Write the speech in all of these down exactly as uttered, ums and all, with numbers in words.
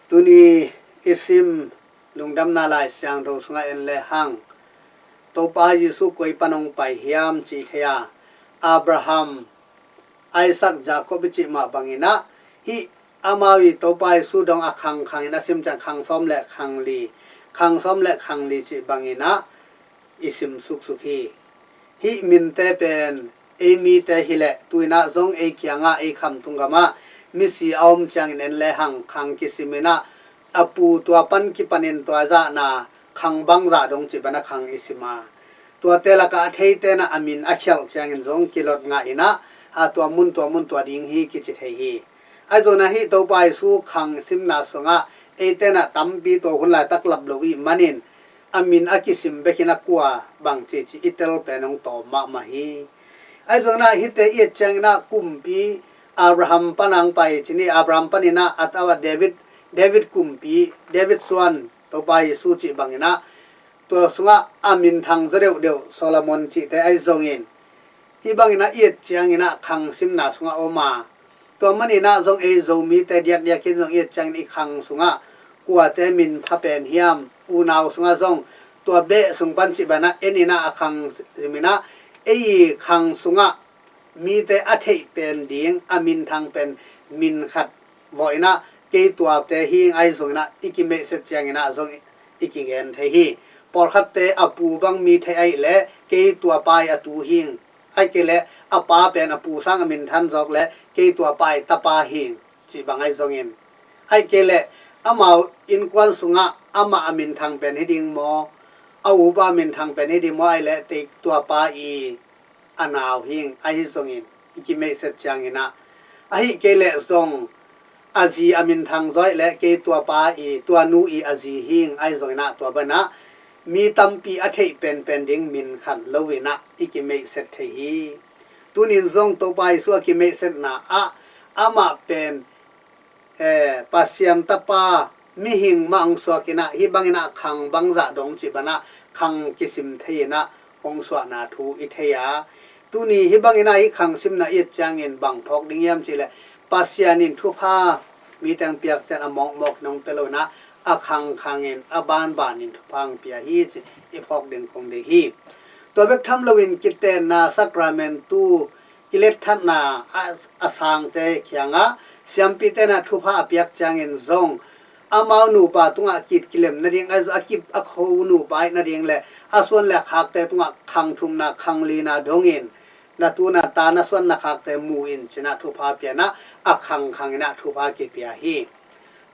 Tuni i sim Lungdamna Lai Siangtho sungah en le hang, Topa Jesu koi pan hong pai hiam cih thei a, Abraham, Isaac, Jacob i cih mah bangin ah, hih amau i Topa Jesu dong a khangkhangin a sim ciang khang sawm le khang li, khang sawm le khang li cih bangin ah i sim suksuk hi. Hih minte pen ei mite hi leh tu-in ah zong ei kiangah ei khamtung gamah misi a om ciangin en le hang khang kisimin ah a pu tua pan kipanin tua zahna khang bangzah dong cih bana khang i sim a, tuate lakah a theite in ah a min a khialh ciangin zong kilot ngah in ah, a tua mun tua mun tua ding hi kici thei hi. Ahi zongin ah hih Topa Jesu khang simna sungah eite in ah tampi tua hun laitak lap lo ih manin a min a kisim bekin a kua bang cici i tel pen hong tawm mahmah hi. Ahi zongin ah hihte i et ciangin ah kumpi Abraham pan hong pai ci ni, Abraham panin ah a tau a David, David kumpi, David suan Topa Jesu cih bangin ah tua sungah a minthang zaw deuhdeuh Solomon cihte ahi zongin, hih bangin ah i et ciangin ah khang simna sungah om a, tua manin ah zong ei Zomite diakdiak in zong i et ciangin i khang sungah kuate min pha pen hiam, unau sungah zong tua beh sung pan cih bana en in ah a khang simin ah ei khang sungah mite a theih pen ding a minthang pen min khat vawh in ah kei tuate hing ahi zongin ah i kimeihset ciangin ah zong i kigen thei hi. Pawlkhatte a pu bang mi theih ahih leh kei tua pa i a tu hing, ahih kei leh a pa pen a pu sang a minthan zawk leh kei tua pa i tapa hing cih bang ahi zongin, ahih kei leh amau innkuan sungah amah a minthang pen hi ding maw, a upa a minthang pen hi ding maw, ahih leh tei tua pa i a nau hing ahi zongin i kimeihset ciangin ah, ahih kei leh zong a zi a minthang zaw ahih leh kei tua pa i tua nu i a zi hing ahi zongin ah tua bana mi tampi a theih penpen ding min khat lo in ah i kimeihset thei hi. Tunin zong Topa Jesu a kimeihsetna ah amah pen eh, Pasian tapa mihing mah hong suak in ah hih bangin ah khang bangzah dong cih bana khang kisim thei in ah hong suahna thu i thei a, tuni hih bangin ah hih khang simna i et ciangin bang phawk ding hiam cih leh Pasian in thupha mi teng piak ciang a mawkmawk in hong pia lo in ah a khangkhangin a banbanin thupha hong pia hi cih i phawk ding kong deih hi. Tua bek tham loin kitenna sakramentu kilethatna a, a sangte kiangah siampite in ah thupha a piak ciangin zong amau nupa tungah kit kilem nading, a, a kip a kho nupa ih nading le a suan le a khakte tungah khang thumna khang lina dongin na tu na ta na suan na khakte mu in ci-in ah thupha pia in ah a khangkhangin ah thupha kipia hi.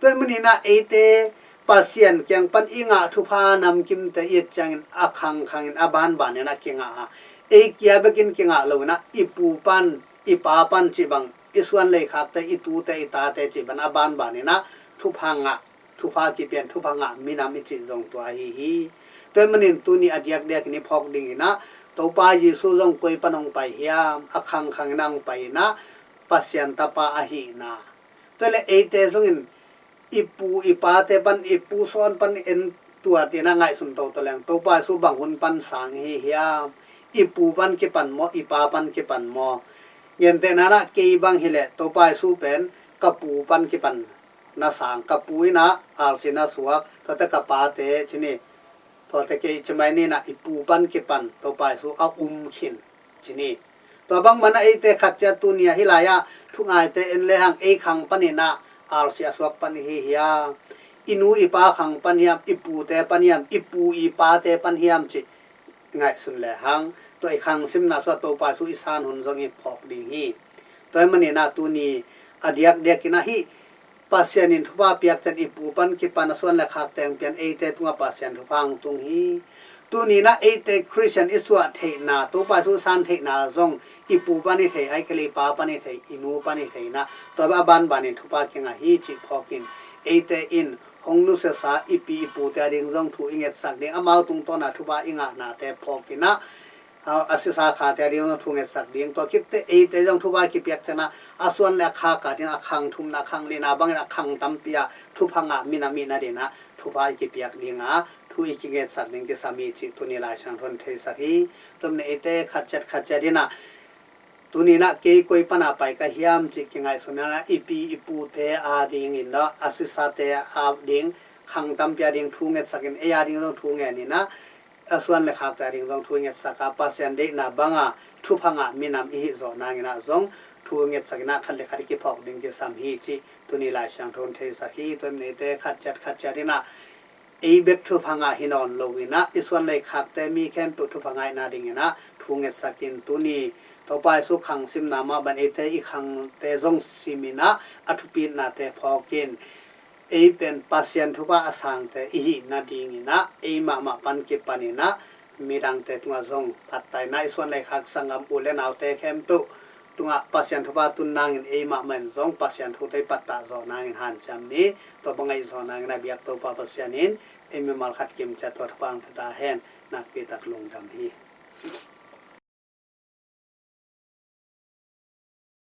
Tua ahih manin ah eite Pasian kiang pan i ngah thupha namkimte i et ciangin a khangkhangin a banbanin ah kingah a, ei kia bekin kingah lo in ah i pu pan i pa pan cih bang i suan le i khakte i tute i tate cih bang a banbanin ah thupha ngah, thupha kipia in thupha ngah minam i cih zong tua ahi hi. Tua ahih manin tuni a diakdiakin i phawk dingin ah Topa Jesu zong koi pan hong pai hiam, a khangkhangin ah hong pai in ah Pasian tapa ahihna, tua leh eite zongin i pu i pate pan, i pu sawn pan en tuat in ah ngaihsun toto leng Topa Jesu bang hun pan sang i hi hiam, i pu pan kipan maw, i pa pan kipan maw? Gentehna in ah kei bang hi leh Topa Jesu pen ka pu pan kipan na sang, ka pu in ah R C na suak, tuate ka pate ci ni, tuate kei ci mai ni in ah i pu pan kipan Topa Jesu a um khin ci ni. Tua bang man ah eite khat ciat tuni ah hih lai ah thungaite en le hang ei khang panin ah R C a suak pan i hi hiam, i nu i pa khang pan hiam, i pute pan hiam, i pu i pate pan hiam cih ngaihsun le hang tua i khang simna sungah Topa Jesu i san hun zong i phawk ding hi. Tua ahih manin ah tuni a diakdiakin ah hih Pasian in thupha piak ciang i pu pan kipan a suan le khak teng pian eite tungah Pasian thupha hong tung hi. Tuni in ah eite Khristian i suah theihna, Topa Jesu san theihna zong i pu pan i thei, ahih kei leh i pa pan i thei, i nu pan i thei in ah tua a banbanin thupha kingah hi cih phawkin eite in hong nusiasa i pi i pute a ding zong thu i ngetsak ding, amau tungtawn ah thupha i ngahnate phawkin ah a, a sisa khate a ding zong thu ngetsak ding, tua khit teh eite zong thupha kipiak ciangin ah a suan le a khak a ding a khang thumna khang lina bangin a khang tampi ah thupha ngah minam i hihna dingin ah thupha i kipiak ding a, thu i kingetsak ding kisam hi cih tuni Lai Siangtho in theisak hi. Tua manin eite khat ciat khat ciat in ah Tuni-in ah kei koi pan a pai ka hiam cih kingaihsun in ah i pi i pute adingin ah a sisate ading khang tampi ading thu ngetsakin ei ading zong thu ngen in ah a suan le khakte ading zong thu ngetsak a Pasian deihna banga thupha ngah minam i hih zawh nangin ah zong thu ngetsakin ah khat le khat i kiphawk ding kisam hi cih tuni Lai Siangtho in theisak hi. Tua ahih manin eite khat ciat khat ciat in ah ei bek thupha ngah hi nawn lo in ah i suan le khakte mi khempeuh thupha ngaihna dingin ah thu ngetsakin tuni Topa Jesu khang simna mah bang eite i khangte zong sim in ah a thupitnate phawkin ei pen Pasian thupha a sangte i hih nadingin ah ei mahmah pan kipan in ah midangte tungah zong pattaina i suan le khak sanggam u le naute khempeuh tungah Pasian thupha tun nangin ei mahmah in zong Pasian thute i pattah zawh nangin hanciam ni. Tua bang ngaih zawh nangin a biak Topa Pasian in ei mimal khat kim ciat tua thupha hong pia ta hen. Nakpi tak lungdam hi.